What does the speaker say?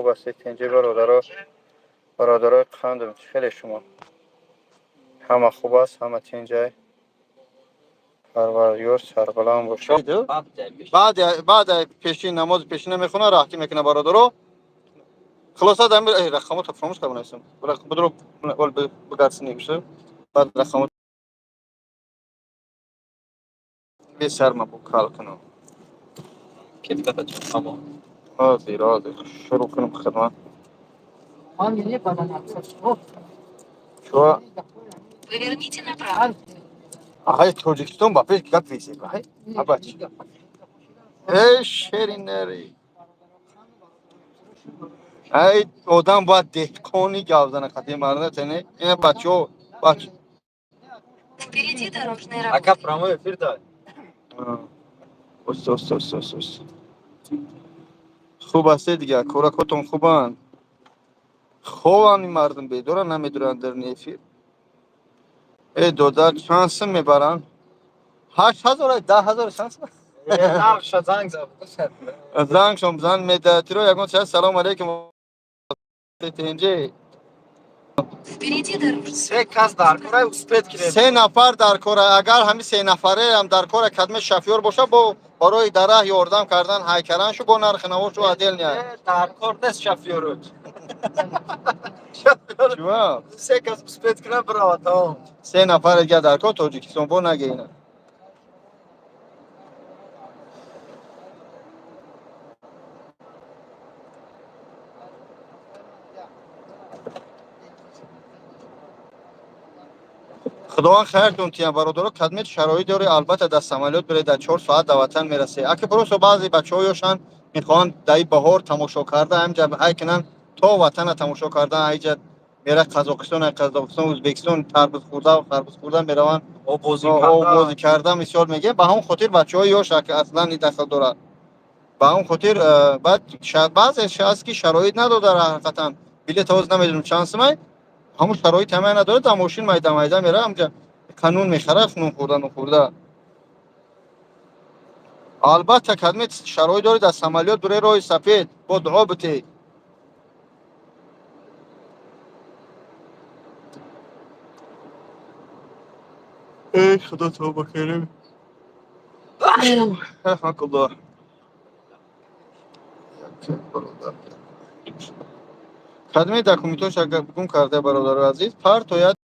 Хуб ҳастед, тинҷӣ, бародаро? Бародарои қандам, чӣ хеле шумо? Ҳама хуб аст, ҳама тинҷай. Парвардигор сарбаланд бошад. Баъд баъд пешин намози пешина мехона, раҳтӣ мекуна, бародаро. Хулоса, дар рақамотро фаромӯш кардам, нависам. Будро бигардсинӣ баъд рақамот бесар ма бо кал кунам. Ҳозир, ҳозир шурӯъ кунам хидмат. Чуа? Поверните направо. Аҳай, Тоҷикистон ба пеш гап весем. Аҳай, абач. Эй, шеринари. Ай, одам бояд деҳқони гап зана қати марда тене. Ина бачаҳо, бач. Впереди дорожные работы. Ака, прямой эфир дай. Ост, ост, ост, ост, ост. Хуб ҳастед дигар, кӯракотон хубанд? Хобанд ин мардум, бедора намедуранд дар эфир. Э, додар, чанд сум мебаранд? 8000, 10 000, чанд сум? Нархша занг зад. Зангшон бизан медатиро ягон чиз. Салом алейкум, тинҷи. Впереди дорожные. Се кас дар кора, успеть кинем. Се нафар дар кора. Агар ҳамин се нафареам дар кора, кадме шофёр боша, бо барои дар раҳ ёрдам кардан ҳайкараншу бо нархи навошу отдельно. Дар кор нест шофёрут. Чува? Се кас успеть кунам, бирава, тамом. Се нафар дига дар кор Тоҷикистон бо нагеина. Худованд хайртон тиям, бародаро. Кадмет шароит дори, албатта, дар самолёт бире, дар 4 соат дар ватан мерасе. Аки просто баъзе бачаҳо ёшанд, мехоҳанд даи баҳор тамошо карда, ҳамҷа ҳай кунанд, то ватана тамошо кардан, ҳайҷа мера Қазоқистон, ай Қазоқистон Ӯзбекистон, тарбуз хӯрда, харбуз хӯрда мераванд. Обозӣ. Обозӣ карда, мисол мегӯям. Ба ҳамон хотир бачаҳои ёш аслан и дахл дорад. Ба ҳамон хотир баъд баъзе аст, ки шароит надода, ҳақиқатан билет ҳоз намедонам чанд сумай, ҳамон шароит ҳамая надорад, дар мошин майда майда мера, ҳамҷа канун мехара, нун хӯрда, нун хӯрда. Албатта, кадме шароит доред, дар самолёт буре, роҳи сафед бо дуо битед. Эй, худо, тавба карем. Раҳмакуллоҳ. Кадме документош агар гум карда, бародари азиз, партояд.